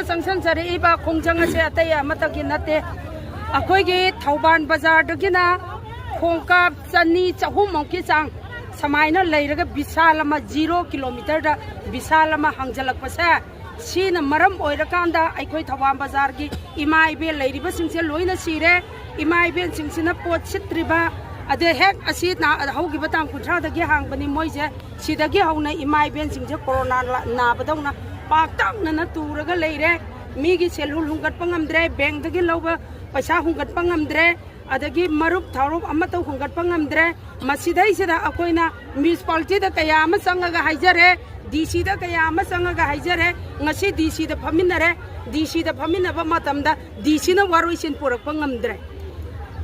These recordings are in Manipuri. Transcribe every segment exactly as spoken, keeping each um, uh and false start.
ꯆꯪꯁꯟꯖꯔꯛꯏꯕ ꯈꯣꯡꯖꯪ ꯑꯁꯦ ꯑꯇꯩ ꯑꯃꯠꯇꯒꯤ ꯅꯠꯇꯦ꯫ ꯑꯩꯈꯣꯏꯒꯤ ꯊꯧꯕꯥꯜ ꯕꯖꯥꯔꯗꯒꯤꯅ ꯈꯣꯡꯀꯥꯞ ꯆꯅꯤ ꯆꯍꯨꯝꯃꯨꯛꯀꯤ ꯆꯥꯡ ꯁꯨꯃꯥꯏꯅ ꯂꯩꯔꯒ ꯕꯤꯁꯥꯜ ꯑꯃ, ꯖꯤꯔꯣ ꯀꯤꯂꯣꯃꯤꯇꯔꯗ ꯕꯤꯁꯥꯜ ꯑꯃ ꯍꯥꯡꯖꯜꯂꯛꯄꯁꯦ, ꯁꯤꯅ ꯃꯔꯝ ꯑꯣꯏꯔꯀꯥꯟꯗ ꯑꯩꯈꯣꯏ ꯊꯧꯕꯥꯜ ꯕꯖꯥꯔꯒꯤ ꯏꯃꯥ ꯏꯕꯦꯜ ꯂꯩꯔꯤꯕꯁꯤꯡꯁꯦ ꯂꯣꯏꯅ ꯁꯤꯔꯦ꯫ ꯏꯃꯥ ꯏꯕꯦꯜꯁꯤꯡꯁꯤꯅ ꯄꯣꯠ ꯁꯤꯠꯇ꯭ꯔꯤꯕ, ꯑꯗꯩ ꯍꯦꯛ ꯑꯁꯤ ꯅꯥ-, ꯍꯧꯈꯤꯕ ꯇꯥꯡ ꯀꯨꯟꯊ꯭ꯔꯥꯗꯒꯤ ꯍꯥꯡꯕꯅꯤ ꯃꯣꯏꯁꯦ, ꯁꯤꯗꯒꯤ ꯍꯧꯅ ꯏꯃꯥ ꯏꯕꯦꯜꯁꯤꯡꯁꯦ ꯀꯣꯔꯣꯅꯥ ꯂꯥ-, ꯅꯥꯕꯗꯧꯅ ꯄꯥꯛꯇꯛꯅꯅ ꯇꯨꯔꯒ ꯂꯩꯔꯦ꯫ ꯃꯤꯒꯤ ꯁꯦꯜ ꯍꯨꯟꯒꯠꯄ ꯉꯝꯗ꯭ꯔꯦ, ꯕꯦꯡꯗꯒꯤ ꯂꯧꯕ ꯄꯩꯁꯥ ꯍꯨꯟꯒꯠꯄ ꯉꯝꯗ꯭ꯔꯦ, ꯑꯗꯒꯤ ꯃꯔꯨꯞ ꯊꯥꯔꯨꯞ ꯑꯃꯠꯇ ꯍꯨꯟꯒꯠꯄ ꯉꯝꯗ꯭ꯔꯦ꯫ ꯃꯁꯤꯗꯩꯁꯤꯗ ꯑꯩꯈꯣꯏꯅ ꯃ꯭ꯌꯨꯅꯤꯁꯤꯄꯥꯂꯤꯇꯤꯗ ꯀꯌꯥ ꯑꯃ ꯆꯪꯉꯒ ꯍꯥꯏꯖꯔꯦ, ꯗꯤ ꯁꯤꯗ ꯀꯌꯥ ꯑꯃ ꯆꯪꯉꯒ ꯍꯥꯏꯖꯔꯦ꯫ ꯉꯁꯤ ꯗꯤ ꯁꯤꯗ ꯐꯝꯃꯤꯟꯅꯔꯦ꯫ ꯗꯤ ꯁꯤꯗ ꯐꯝꯃꯤꯟꯅꯕ ꯃꯇꯝꯗ ꯗꯤ ꯁꯤꯅ ꯋꯥꯔꯣꯏꯁꯤꯟ ꯄꯨꯔꯛꯄ ꯉꯝꯗ꯭ꯔꯦ꯫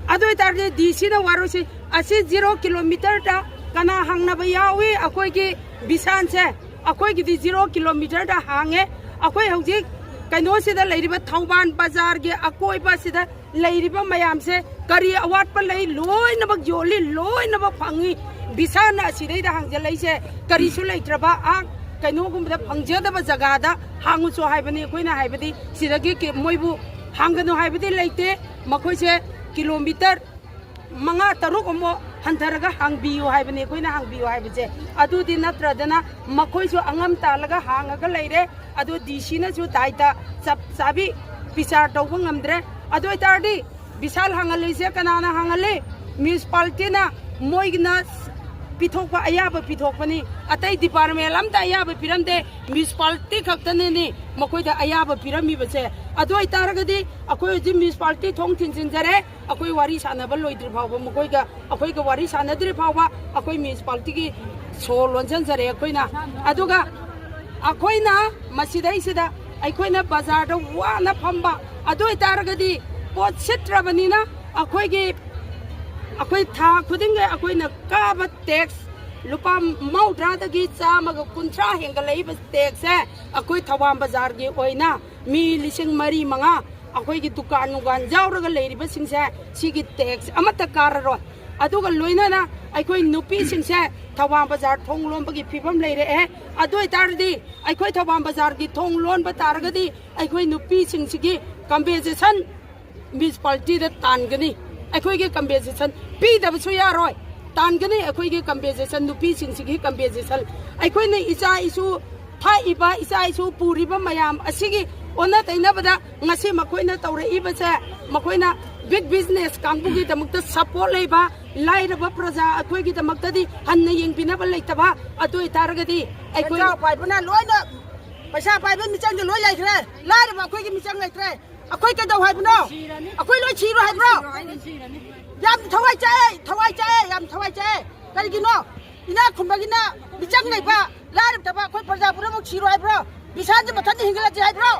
ꯑꯗꯨ ꯑꯣꯏꯇꯥꯔꯗꯤ ꯗꯤ ꯁꯤꯅ ꯋꯥꯔꯣꯏꯁꯤꯟ ꯑꯁꯤ ꯖꯤꯔꯣ ꯀꯤꯂꯣꯃꯤꯇꯔꯗ ꯀꯅꯥ ꯍꯥꯡꯅꯕ ꯌꯥꯎꯏ? ꯑꯩꯈꯣꯏꯒꯤ ꯕꯤꯁꯥꯟꯁꯦ ꯑꯩꯈꯣꯏꯒꯤꯗꯤ ꯖꯤꯔꯣ ꯀꯤꯂꯣꯃꯤꯇꯔꯗ ꯍꯥꯡꯉꯦ꯫ ꯑꯩꯈꯣꯏ ꯍꯧꯖꯤꯛ ꯀꯩꯅꯣꯁꯤꯗ ꯂꯩꯔꯤꯕ ꯊꯧꯕꯥꯜ ꯕꯖꯥꯔꯒꯤ ꯑꯀꯣꯏꯕꯁꯤꯗ ꯂꯩꯔꯤꯕ ꯃꯌꯥꯝꯁꯦ ꯀꯔꯤ ꯑꯋꯥꯠꯄ ꯂꯩ? ꯂꯣꯏꯅꯃꯛ ꯌꯣꯜꯂꯤ, ꯂꯣꯏꯅꯃꯛ ꯐꯪꯉꯤ꯫ ꯕꯤꯁꯥꯜꯅ ꯑꯁꯤꯗꯩꯗ ꯍꯥꯡꯖꯜꯂꯛꯏꯁꯦ ꯀꯔꯤꯁꯨ ꯂꯩꯇ꯭ꯔꯕ, ꯑꯥ, ꯀꯩꯅꯣꯒꯨꯝꯕꯗ ꯐꯪꯖꯗꯕ ꯖꯒꯥꯗ ꯍꯥꯡꯉꯨꯁꯨ ꯍꯥꯏꯕꯅꯤ꯫ ꯑꯩꯈꯣꯏꯅ ꯍꯥꯏꯕꯗꯤ ꯁꯤꯗꯒꯤ ꯀꯤ-, ꯃꯣꯏꯕꯨ ꯍꯥꯡꯒꯅꯨ ꯍꯥꯏꯕꯗꯤ ꯂꯩꯇꯦ꯫ ꯃꯈꯣꯏꯁꯦ ꯀꯤꯂꯣꯃꯤꯇꯔ ꯃꯉꯥ ꯇꯔꯨꯛ ꯑꯃꯨꯛ ꯍꯟꯊꯔꯒ ꯍꯥꯡꯕꯤꯌꯨ ꯍꯥꯏꯕꯅꯤ ꯑꯩꯈꯣꯏꯅ ꯍꯥꯡꯕꯤꯌꯨ ꯍꯥꯏꯕꯁꯦ꯫ ꯑꯗꯨꯗꯤ ꯅꯠꯇ꯭ꯔꯗꯅ ꯃꯈꯣꯏꯁꯨ ꯑꯉꯝ ꯇꯥꯜꯂꯒ ꯍꯥꯡꯉꯒ ꯂꯩꯔꯦ꯫ ꯑꯗꯨ ꯗꯤ ꯁꯤꯅꯁꯨ ꯗꯥꯏꯇ ꯆꯞ ꯆꯥꯕꯤ ꯕꯤꯆꯥꯔ ꯇꯧꯕ ꯉꯝꯗ꯭ꯔꯦ꯫ ꯑꯗꯨ ꯑꯣꯏꯇꯥꯔꯗꯤ ꯕꯤꯁꯥꯜ ꯍꯥꯡꯍꯜꯂꯤꯁꯦ ꯀꯅꯥꯅ ꯍꯥꯡꯍꯜꯂꯤ? ꯃ꯭ꯌꯨꯅꯤꯁꯤꯄꯥꯂꯤꯇꯤꯅ ꯃꯣꯏꯒꯤꯅ ꯄꯤꯊꯣꯛꯄ ꯑꯌꯥꯕ ꯄꯤꯊꯣꯛꯄꯅꯤ꯫ ꯑꯇꯩ ꯗꯤꯄꯥꯔꯠꯃꯦꯟ ꯑꯝꯇ ꯑꯌꯥꯕ ꯄꯤꯔꯝꯗꯦ, ꯃ꯭ꯌꯨꯅꯤꯁꯤꯄꯥꯂꯤꯇꯤ ꯈꯛꯇꯅꯅꯤ ꯃꯈꯣꯏꯗ ꯑꯌꯥꯕ ꯄꯤꯔꯝꯃꯤꯕꯁꯦ꯫ ꯑꯗꯨ ꯑꯣꯏꯇꯥꯔꯒꯗꯤ ꯑꯩꯈꯣꯏ ꯍꯧꯖꯤꯛ ꯃ꯭ꯌꯨꯅꯤꯁꯤꯄꯥꯂꯤꯇꯤ ꯊꯣꯡ ꯊꯤꯡꯖꯤꯟꯖꯔꯦ, ꯑꯩꯈꯣꯏ ꯋꯥꯔꯤ ꯁꯥꯟꯅꯕ ꯂꯣꯏꯗ꯭ꯔꯤ ꯐꯥꯎꯕ, ꯃꯈꯣꯏꯒ ꯑꯩꯈꯣꯏꯒ ꯋꯥꯔꯤ ꯁꯥꯟꯅꯗ꯭ꯔꯤ ꯐꯥꯎꯕ ꯑꯩꯈꯣꯏ ꯃ꯭ꯌꯨꯅꯤꯁꯤꯄꯥꯂꯤꯇꯤꯒꯤ ꯁꯣ ꯂꯣꯟꯁꯤꯟꯖꯔꯦ ꯑꯩꯈꯣꯏꯅ꯫ ꯑꯗꯨꯒ ꯑꯩꯈꯣꯏꯅ ꯃꯁꯤꯗꯩꯁꯤꯗ ꯑꯩꯈꯣꯏꯅ ꯕꯖꯥꯔꯗ ꯋꯥꯅ ꯐꯝꯕ, ꯑꯗꯨ ꯑꯣꯏꯇꯥꯔꯒꯗꯤ ꯄꯣꯠ ꯁꯤꯠꯇ꯭ꯔꯕꯅꯤꯅ ꯑꯩꯈꯣꯏꯒꯤ, ꯑꯩꯈꯣꯏ ꯊꯥ ꯈꯨꯗꯤꯡꯒꯤ ꯑꯩꯈꯣꯏꯅ ꯀꯥꯕ ꯇꯦꯛꯁ ꯂꯨꯄꯥ ꯃꯧꯗ꯭ꯔꯥꯗꯒꯤ ꯆꯥꯝꯃꯒ ꯀꯨꯟꯊ꯭ꯔꯥ ꯍꯦꯟꯒꯠꯂꯛꯏꯕ ꯇꯦꯛꯁꯁꯦ ꯑꯩꯈꯣꯏ ꯊꯧꯕꯥꯜ ꯕꯖꯥꯔꯒꯤ ꯑꯣꯏꯅ ꯃꯤ ꯂꯤꯁꯤꯡ ꯃꯔꯤ ꯃꯉꯥ ꯑꯩꯈꯣꯏꯒꯤ ꯗꯨꯀꯥꯟ ꯅꯨꯡꯒꯥꯟ ꯌꯥꯎꯔꯒ ꯂꯩꯔꯤꯕꯁꯤꯡꯁꯦ ꯁꯤꯒꯤ ꯇꯦꯛꯁ ꯑꯃꯠꯇ ꯀꯥꯔꯔꯣꯏ꯫ ꯑꯗꯨꯒ ꯂꯣꯏꯅꯅ ꯑꯩꯈꯣꯏ ꯅꯨꯄꯤꯁꯤꯡꯁꯦ ꯊꯧꯕꯥꯜ ꯕꯖꯥꯔ ꯊꯣꯡ ꯂꯣꯟꯕꯒꯤ ꯐꯤꯕꯝ ꯂꯩꯔꯛꯑꯦ꯫ ꯑꯗꯨ ꯑꯣꯏꯇꯥꯔꯗꯤ ꯑꯩꯈꯣꯏ ꯊꯧꯕꯥꯜ ꯕꯖꯥꯔꯒꯤ ꯊꯣꯡ ꯂꯣꯟꯕ ꯇꯥꯔꯒꯗꯤ ꯑꯩꯈꯣꯏ ꯅꯨꯄꯤꯁꯤꯡꯁꯤꯒꯤ ꯀꯝꯄꯦꯟꯁꯦꯁꯟ ꯃ꯭ꯌꯨꯅꯤꯁꯤꯄꯥꯂꯤꯇꯤꯗ ꯇꯥꯟꯒꯅꯤ꯫ ꯑꯩꯈꯣꯏꯒꯤ ꯀꯝꯄꯦꯟꯁꯦꯁꯟ ꯄꯤꯗꯕꯁꯨ ꯌꯥꯔꯣꯏ, ꯇꯥꯟꯒꯅꯤ꯫ ꯑꯩꯈꯣꯏꯒꯤ ꯀꯝꯄꯦꯟꯁꯦꯁꯟ, ꯅꯨꯄꯤꯁꯤꯡꯁꯤꯒꯤ ꯀꯝꯄꯦꯟꯁꯦꯁꯟ, ꯑꯩꯈꯣꯏꯅ ꯏꯆꯥ ꯏꯁꯨ ꯊꯥꯛꯏꯕ, ꯏꯆꯥ ꯏꯁꯨ ꯄꯨꯔꯤꯕ ꯃꯌꯥꯝ ꯑꯁꯤꯒꯤ ꯑꯣꯟꯅ ꯇꯩꯅꯕꯗ ꯉꯁꯤ ꯃꯈꯣꯏꯅ ꯇꯧꯔꯛꯏꯕꯁꯦ, ꯃꯈꯣꯏꯅ ꯕꯤꯛ ꯕꯤꯖꯤꯅꯦꯁ ꯀꯥꯡꯕꯨꯒꯤꯗꯃꯛꯇ ꯁꯄꯣꯔꯠ ꯂꯩꯕ, ꯂꯥꯏꯔꯕ ꯄ꯭ꯔꯖꯥ ꯑꯩꯈꯣꯏꯒꯤꯗꯃꯛꯇꯗꯤ ꯍꯟꯅ ꯌꯦꯡꯕꯤꯅꯕ ꯂꯩꯇꯕ꯫ ꯑꯗꯨ ꯑꯣꯏꯇꯥꯔꯒꯗꯤ ꯑꯩꯈꯣꯏ ꯁꯦꯟꯖꯥꯎ ꯄꯥꯏꯕꯅ ꯂꯣꯏꯅ, ꯄꯩꯁꯥ ꯄꯥꯏꯕ ꯃꯤꯆꯪꯗꯤ ꯂꯣꯏ ꯂꯩꯈ꯭ꯔꯦ, ꯂꯥꯏꯔꯕ ꯑꯩꯈꯣꯏꯒꯤ ꯃꯤꯆꯪ ꯂꯩꯇ꯭ꯔꯦ꯫ ꯑꯩꯈꯣꯏ ꯀꯩꯗꯧ ꯍꯥꯏꯕꯅꯣ? ꯑꯩꯈꯣꯏ ꯂꯣꯏ ꯁꯤꯔꯣ ꯍꯥꯏꯕ꯭ꯔꯣ? ꯌꯥꯝ ꯊꯋꯥꯏ ꯆꯥꯛꯑꯦ, ꯊꯋꯥꯏ ꯆꯥꯛꯑꯦ, ꯌꯥꯝ ꯊꯋꯥꯏ ꯆꯥꯛꯑꯦ꯫ ꯀꯔꯤꯒꯤꯅꯣ? ꯏꯅꯥꯛ ꯈꯨꯟꯕꯒꯤꯅ ꯃꯤꯆꯪ ꯂꯩꯕ, ꯂꯥꯏꯔꯕ ꯑꯩꯈꯣꯏ ꯄ꯭ꯔꯖꯥ ꯄꯨꯝꯅꯃꯛ ꯁꯤꯔꯣ ꯍꯥꯏꯕ꯭ꯔꯣ? ꯕꯤꯁꯥꯜꯁꯦ ꯃꯊꯟꯇ ꯍꯤꯡꯒꯠꯂꯁꯤ ꯍꯥꯏꯕ꯭ꯔꯣ?